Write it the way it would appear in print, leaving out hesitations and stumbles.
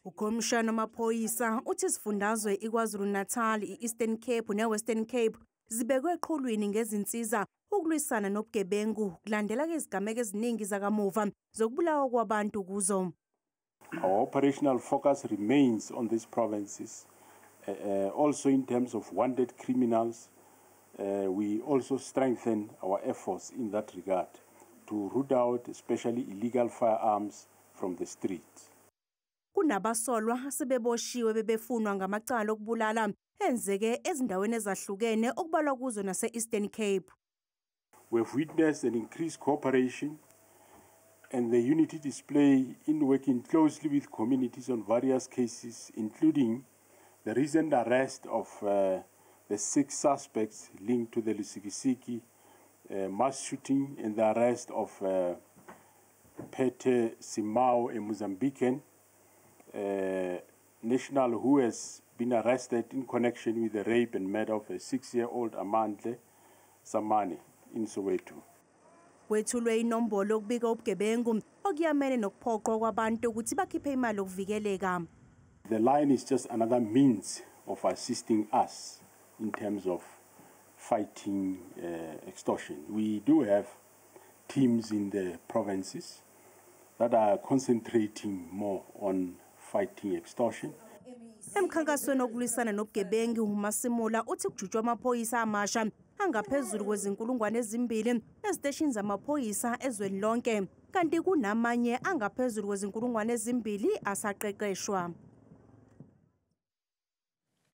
Ukhomishana wamaphoyisa uthi isifundazwe iKwaZulu-Natal, i-Eastern Cape ne-Western Cape zibekwe eqhulwini ngezinsiza ukulwisana nobugebengu kulandela izigameko eziningi zakamuva zokubulawa kwabantu kuzo. Our operational focus remains on these provinces. Also in terms of wanted criminals, we also strengthen our efforts in that regard to root out especially illegal firearms from the streets. Kunabasolwa asebeboshiwe bebefunwa ngamacala okubulala enzeke ezindaweni ezahlukene okubalwa kuzo nase-Eastern Cape. We have witnessed an increased cooperation and the unity display in working closely with communities on various cases, including the recent arrest of the 6 suspects linked to the Lusikisiki mass shooting and the arrest of Pete Simao, a Mozambican national who has been arrested in connection with the rape and murder of a 6-year-old Amandle Samane in Soweto. Kwethulwe inombolo yokubika ubugebengu okuyamene nokuphoqwa kwabantu ukuthi bakhiphe imali yokuvikeleka. The line is just another means of assisting us in terms of fighting extortion. We do have teams in the provinces that are concentrating more on fighting extortion. Emkhankasweni wokulwisana nobugebengu uMasimula uthi kujutshwa amaphoyisa amasha angaphezulu kwezinkulungwane 2 eziteshini zamaphoyisa ezweni lonke, kanti kunamanye angaphezulu kwezinkulungwane 2 asaqeqeshwa.